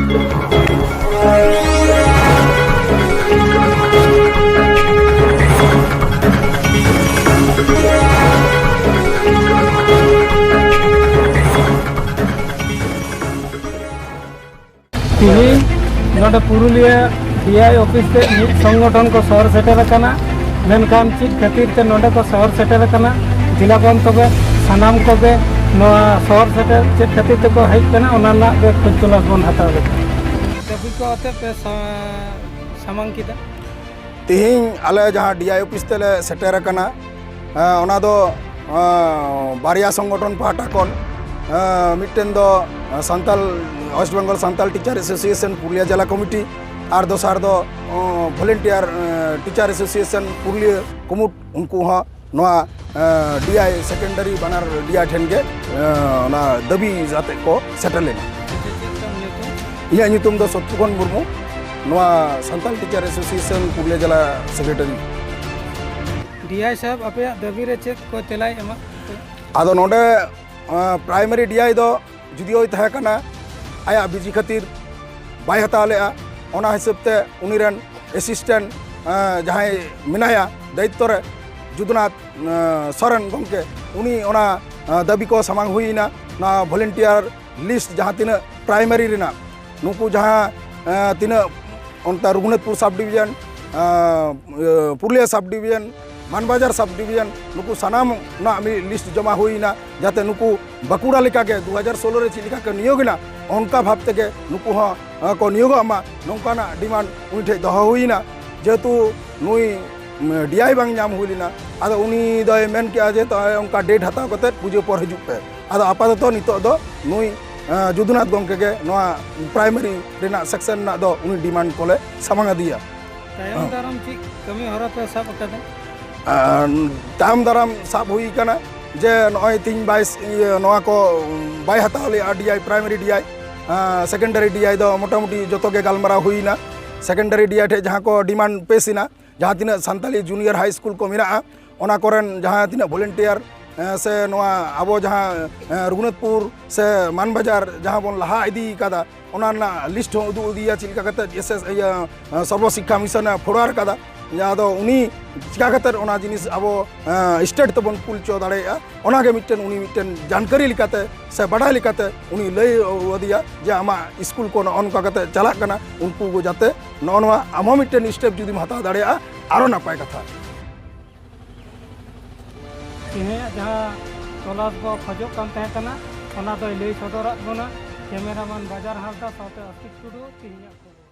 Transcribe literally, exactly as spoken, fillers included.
ᱛᱮᱦᱮᱧ ᱱᱚᱰᱮ ᱯᱩᱨᱩᱞᱤᱭᱟᱹ ᱰᱤ ᱟᱭ ᱚᱯᱷᱤᱥ ᱛᱮ ᱢᱤᱫ ᱥᱚᱝᱜᱚᱴᱷᱚᱱ ᱠᱚ ᱥᱚᱦᱚᱨ ᱥᱮᱴᱮᱨ ᱟᱠᱟᱱᱟ, ᱢᱮᱱᱠᱷᱟᱱ ᱪᱮᱫ ᱠᱷᱟᱹᱛᱤᱨ ᱛᱮ ᱱᱚᱰᱮ ᱠᱚ ᱥᱚᱦᱚᱨ ᱥᱮᱴᱮᱨ ᱟᱠᱟᱱᱟ, ᱫᱮᱞᱟ ᱵᱚᱱ ᱛᱚᱵᱮ ᱥᱟᱱᱟᱢ ᱠᱚᱜᱮ ᱱᱚᱣᱟ ᱥᱚᱦᱚᱨ ᱥᱮᱴᱮᱨ ᱪᱮᱫ ᱠᱷᱟᱹᱛᱤᱨ ᱛᱮᱠᱚ ᱦᱮᱡ ᱟᱠᱟᱱᱟ, ᱚᱱᱟ ᱨᱮᱱᱟᱜ ᱜᱮ ᱠᱷᱚᱡᱽ ᱛᱚᱞᱟᱥ ᱵᱚᱱ ᱦᱟᱛᱟᱣ ᱞᱮᱫᱟ᱾ ᱫᱟᱹᱵᱤ ᱠᱚ ᱟᱛᱮ ᱯᱮ ᱥᱟ-, ᱥᱟᱢᱟᱝ ᱠᱮᱫᱟ᱾ ᱛᱮᱦᱮᱧ ᱟᱞᱮ ᱡᱟᱦᱟᱸ ᱰᱤ ᱟᱭ ᱚᱯᱷᱤᱥ ᱛᱮᱞᱮ ᱥᱮᱴᱮᱨ ᱟᱠᱟᱱᱟ, ᱮᱸ, ᱚᱱᱟ ᱫᱚ, ᱮᱸ, ᱵᱟᱨᱭᱟ ᱥᱚᱝᱜᱚᱴᱷᱚᱱ ᱯᱟᱦᱴᱟ ᱠᱷᱚᱱ, ᱮᱸ, ᱢᱤᱫᱴᱮᱱ ᱫᱚ Santal, West Bengal Santal teacher association Purulia ᱡᱮᱞᱟ ᱠᱚᱢᱤᱴᱤ, ᱟᱨ ᱫᱚᱥᱟᱨ ᱫᱚ, ᱚᱸ, ᱵᱷᱚᱞᱮᱱᱴᱤᱭᱟᱨ, ᱮᱸ, ᱴᱤᱪᱟᱨ ᱮᱥᱳᱥᱤᱭᱮᱥᱚᱱ ᱯᱩᱨᱩᱞᱤᱭᱟᱹ ᱠᱩᱢᱩᱴ, ᱩᱱᱠᱩ ᱦᱚᱸ ᱱᱚᱣᱟ, ᱮᱸ, ᱰᱤ ᱟᱭ ᱥᱮᱠᱮᱱᱰᱟᱨᱤ ᱵᱟᱱᱟᱨ ᱰᱤ ᱟᱭ ᱴᱷᱮᱱ ᱜᱮ, ᱮᱸ, ᱚᱱᱟ ᱫᱟᱹᱵᱤ ᱟᱛᱮᱫ ᱠᱚ ᱥᱮᱴᱮᱨ ᱞᱮᱱᱟ᱾ ᱟᱪᱪᱷᱟ, ᱪᱮᱫ ᱛᱟᱢ ᱧᱩᱛᱩᱢ? ᱤᱧᱟᱹᱜ ᱧᱩᱛᱩᱢ ᱫᱚ ᱥᱚᱛᱨᱩᱜᱷᱚᱱ ᱢᱩᱨᱢᱩ, ᱱᱚᱣᱟ ᱥᱟᱱᱛᱟᱞ ᱴᱤᱪᱟᱨ ᱮᱥᱳᱥᱤᱭᱮᱥᱚᱱ ᱯᱩᱨᱩᱞᱤᱭᱟᱹ ᱡᱮᱞᱟ ᱥᱮᱠᱨᱮᱴᱟᱨᱤ᱾ ᱰᱤ ᱟᱭ ᱥᱟᱦᱮᱵᱽ, ᱟᱯᱮᱭᱟᱜ ᱫᱟᱹᱵᱤ ᱨᱮ ᱪᱮᱫ ᱠᱚ ᱛᱮᱞᱟᱭ ᱮᱢᱟ? ᱟᱫᱚ ᱱᱚᱰᱮ, ᱟᱸ, ᱯᱨᱟᱭᱢᱟᱨᱤ ᱰᱤ ᱟᱭ ᱫᱚ ᱡᱩᱫᱤᱭᱳᱭ ᱛᱟᱦᱮᱸ ᱠᱟᱱᱟ, ᱟᱭᱟᱜ ᱵᱤᱡᱤ ᱠᱷᱟᱹᱛᱤᱨ ᱵᱟᱭ ᱦᱟᱛᱟᱣ ᱞᱮᱫᱼᱟ᱾ ᱚᱱᱟ ᱦᱤᱥᱟᱹᱵ ᱛᱮ ᱩᱱᱤ ᱨᱮᱱ ᱮᱥᱤᱥᱴᱮᱱᱴ, ᱟᱸ, ᱡᱟᱦᱟᱸᱭ ᱢᱮᱱᱟᱭᱟ ᱫᱟᱭᱤᱛᱛᱚ ᱨᱮ, ᱡᱩᱫᱩᱱᱟᱛᱷ, ᱟᱸ, ᱥᱚᱨᱮᱱ ᱜᱚᱢᱠᱮ, ᱩᱱᱤ ᱚᱱᱟ, ᱟᱸ, ᱫᱟᱹᱵᱤ ᱠᱚ ᱥᱟᱢᱟᱝ ᱦᱩᱭ ᱮᱱᱟ᱾ ᱱᱚᱣᱟ ᱵᱷᱚᱞᱮᱱᱴᱤᱭᱟᱨ ᱞᱤᱥᱴ ᱡᱟᱦᱟᱸ ᱛᱤᱱᱟᱹᱜ ᱯᱨᱟᱭᱢᱟᱨᱤ ᱨᱮᱱᱟᱜ ᱱᱩᱠᱩ ᱡᱟᱦᱟᱸ, ᱮᱸ, ᱛᱤᱱᱟᱹᱜ ᱚᱱᱛᱮ ᱨᱚᱜᱷᱩᱱᱟᱛᱷᱯᱩᱨ ᱥᱟᱵ ᱰᱤᱵᱷᱤᱡᱚᱱ, ᱮᱸ, ᱤᱭᱟᱹ, ᱯᱩᱨᱩᱞᱤᱭᱟᱹ ᱥᱟᱵ ᱰᱤᱵᱷᱤᱡᱚᱱ, ᱢᱟᱱᱵᱟᱡᱟᱨ ᱥᱟᱵ ᱰᱤᱵᱷᱤᱡᱚᱱ, ᱱᱩᱠᱩ ᱥᱟᱱᱟᱢ ᱨᱮᱱᱟᱜ ᱢᱤᱫ ᱞᱤᱥᱴ ᱡᱚᱢᱟ ᱦᱩᱭ ᱮᱱᱟ, ᱡᱟᱛᱮ ᱱᱩᱠᱩ ᱵᱟᱸᱠᱩᱲᱟ ᱞᱮᱠᱟᱜᱮ ᱫᱩ ᱦᱟᱡᱟᱨ ᱥᱳᱞᱳ ᱨᱮ ᱪᱮᱫ ᱞᱮᱠᱟ ᱠᱚ ᱱᱤᱭᱳᱜᱽ ᱮᱱᱟ, ᱚᱱᱠᱟ ᱵᱷᱟᱵᱽ ᱛᱮᱜᱮ ᱱᱩᱠᱩ ᱦᱚᱸ, ᱮᱸ, ᱠᱚ ᱱᱤᱭᱳᱜᱚᱜ ᱢᱟ, ᱱᱚᱝᱠᱟᱱᱟᱜ ᱰᱤᱢᱟᱱᱰ ᱩᱱᱤ ᱴᱷᱮᱱ ᱫᱚᱦᱚ ᱦᱩᱭ ᱮᱱᱟ᱾ ᱡᱮᱦᱮᱛᱩ ᱱᱩᱭ, ᱩᱢ, ᱰᱤ ᱟᱭ ᱵᱟᱝ ᱧᱟᱢ ᱦᱩᱭ ᱞᱮᱱᱟ, ᱟᱫᱚ ᱩᱱᱤ ᱫᱚᱭ ᱢᱮᱱ ᱠᱮᱜᱼᱟ ᱡᱮ, "ᱛᱚ ᱚᱱᱠᱟ ᱰᱮᱴ ᱦᱟᱛᱟᱣ ᱠᱟᱛᱮᱫ ᱯᱩᱡᱟᱹ ᱯᱚᱨ ᱦᱤᱡᱩᱜ ᱯᱮ᱾" ᱟᱫᱚ ᱟᱯᱟᱛᱚᱛᱚ ᱱᱤᱛᱚᱜ ᱫᱚ ᱱᱩᱭ, ᱮᱸ, ᱡᱩᱫᱩᱱᱟᱛᱷ ᱜᱚᱢᱠᱮ ᱜᱮ ᱱᱚᱣᱟ ᱯᱨᱟᱭᱢᱟᱨᱤ ᱨᱮᱱᱟᱜ ᱥᱮᱠᱥᱚᱱ ᱨᱮᱱᱟᱜ ᱫᱚ ᱩᱱᱤ ᱰᱤᱢᱟᱱᱰ ᱠᱚᱞᱮ ᱥᱟᱢᱟᱝ ᱟᱫᱮᱭᱟ᱾ ᱛᱟᱭᱚᱢ ᱦᱮᱸ᱾ ᱫᱟᱨᱟᱢ ᱪᱮᱫ ᱠᱟᱹᱢᱤ ᱦᱚᱨᱟ ᱯᱮ ᱥᱟᱵ ᱟᱠᱟᱫᱟ? ᱟᱨ ᱛᱟᱭᱚᱢ ᱫᱟᱨᱟᱢ ᱥᱟᱵ ᱦᱩᱭ ᱟᱠᱟᱱᱟ ᱡᱮ ᱱᱚᱜᱼᱚᱭ ᱛᱤᱦᱤᱧ ᱵᱟᱭ, ᱤᱭᱟᱹ, ᱱᱚᱣᱟ ᱠᱚ ᱵᱟᱭ ᱦᱟᱛᱟᱣ ᱞᱮᱜᱼᱟ ᱰᱤ ᱟᱭ, ᱯᱨᱟᱭᱢᱟᱨᱤ ᱰᱤ ᱟᱭ, ᱟᱸ, ᱥᱮᱠᱮᱱᱰᱟᱨᱤ ᱰᱤ ᱟᱭ ᱫᱚ ᱢᱚᱴᱟᱢᱩᱴᱤ ᱡᱚᱛᱚ ᱜᱮ ᱜᱟᱞᱢᱟᱨᱟᱣ ᱦᱩᱭ ᱮᱱᱟ᱾ ᱥᱮᱠᱮᱱᱰᱟᱨᱤ ᱰᱤ ᱟᱭ ᱴᱷᱮᱱ ᱡᱟᱦᱟᱸ ᱠᱚ ᱰᱤᱢᱟᱱᱰ ᱯᱮᱥ ᱮᱱᱟ, ᱡᱟᱦᱟᱸ ᱛᱤᱱᱟᱹᱜ ᱥᱟᱱᱛᱟᱞᱤ ᱡᱩᱱᱤᱭᱟᱨ ᱦᱟᱭ ᱥᱠᱩᱞ ᱠᱚ ᱢᱮᱱᱟᱜᱼᱟ, ᱚᱱᱟ ᱠᱚᱨᱮᱱ ᱡᱟᱦᱟᱸ ᱛᱤᱱᱟᱹᱜ ᱵᱷᱚᱞᱮᱱᱴᱤᱭᱟᱨ, ᱮᱸ, ᱥᱮ ᱱᱚᱣᱟ ᱟᱵᱚ ᱡᱟᱦᱟᱸ, ᱮᱸ, ᱨᱚᱜᱷᱩᱱᱟᱛᱷᱯᱩᱨ ᱥᱮ ᱢᱟᱱᱵᱟᱡᱟᱨ ᱡᱟᱦᱟᱸ ᱵᱚᱱ ᱞᱟᱦᱟ ᱤᱫᱤ ᱠᱟᱫᱟ, ᱚᱱᱟ ᱨᱮᱱᱟᱜ ᱞᱤᱥᱴ ᱦᱚᱸ ᱩᱫᱩᱜ ᱤᱫᱤᱭᱟ, ᱪᱮᱫ ᱞᱮᱠᱟ ᱠᱟᱛᱮ ᱮᱥ ᱮᱥ, ᱤᱭᱟᱹ, ᱥᱚᱨᱵᱚ ᱥᱤᱠᱠᱷᱟ ᱢᱤᱥᱚᱱ ᱮ ᱯᱷᱚᱨᱣᱟᱨᱰ ᱠᱟᱫᱟ᱾ ᱟᱫᱚ ᱩᱱᱤ ᱪᱤᱠᱟ ᱠᱟᱛᱮ ᱚᱱᱟ ᱡᱤᱱᱤᱥ ᱟᱵᱚ, ᱮᱸ, ᱥᱴᱮᱴ ᱛᱮᱵᱚᱱ ᱠᱩᱞ ᱦᱚᱪᱚ ᱫᱟᱲᱮᱭᱟᱜᱼᱟ, ᱚᱱᱟᱜᱮ ᱢᱤᱫᱴᱮᱱ, ᱩᱱᱤ ᱢᱤᱫᱴᱮᱱ ᱡᱟᱱᱠᱟᱨᱤ ᱞᱮᱠᱟᱛᱮ ᱥᱮ ᱵᱟᱰᱟᱭ ᱞᱮᱠᱟᱛᱮ ᱩᱱᱤ ᱞᱟᱹᱭ ᱟᱫᱮᱭᱟ ᱡᱮ ᱟᱢᱟᱜ ᱥᱠᱩᱞ ᱠᱚ ᱱᱚᱜᱼᱚ ᱱᱚᱝᱠᱟ ᱠᱟᱛᱮ ᱪᱟᱞᱟᱜ ᱠᱟᱱᱟ, ᱩᱱᱠᱩ ᱠᱚ ᱡᱟᱛᱮ ᱱᱚᱜᱼᱚ ᱱᱚᱣᱟ ᱟᱢ ᱦᱚᱸ ᱢᱤᱫᱴᱮᱱ ᱥᱴᱮᱯ ᱡᱩᱫᱤᱢ ᱦᱟᱛᱟᱣ ᱫᱟᱲᱮᱭᱟᱜᱼᱟ, ᱟᱨᱚ ᱱᱟᱯᱟᱭ ᱠᱟᱛᱷᱟ᱾ ᱛᱮᱦᱮᱧᱟᱜ ᱡᱟᱦᱟᱸ ᱛᱚᱞᱟᱥ ᱵᱚ ᱠᱷᱚᱡᱚᱜ ᱠᱟᱱ ᱛᱟᱦᱮᱸ ᱠᱟᱱᱟ, ᱚᱱᱟ ᱫᱚᱭ ᱞᱟᱹᱭ ᱥᱚᱫᱚᱨᱟᱫ ᱵᱚᱱᱟ᱾ ᱠᱮᱢᱮᱨᱟᱢᱮᱱ ᱵᱟᱡᱟᱨ ᱦᱟᱸᱥᱫᱟ ᱥᱟᱶᱛᱮ ᱟᱥᱤᱠ ᱴᱩᱰᱩ, ᱛᱮᱦᱮᱧᱟᱜ ᱠᱷᱚᱵᱚᱨ᱾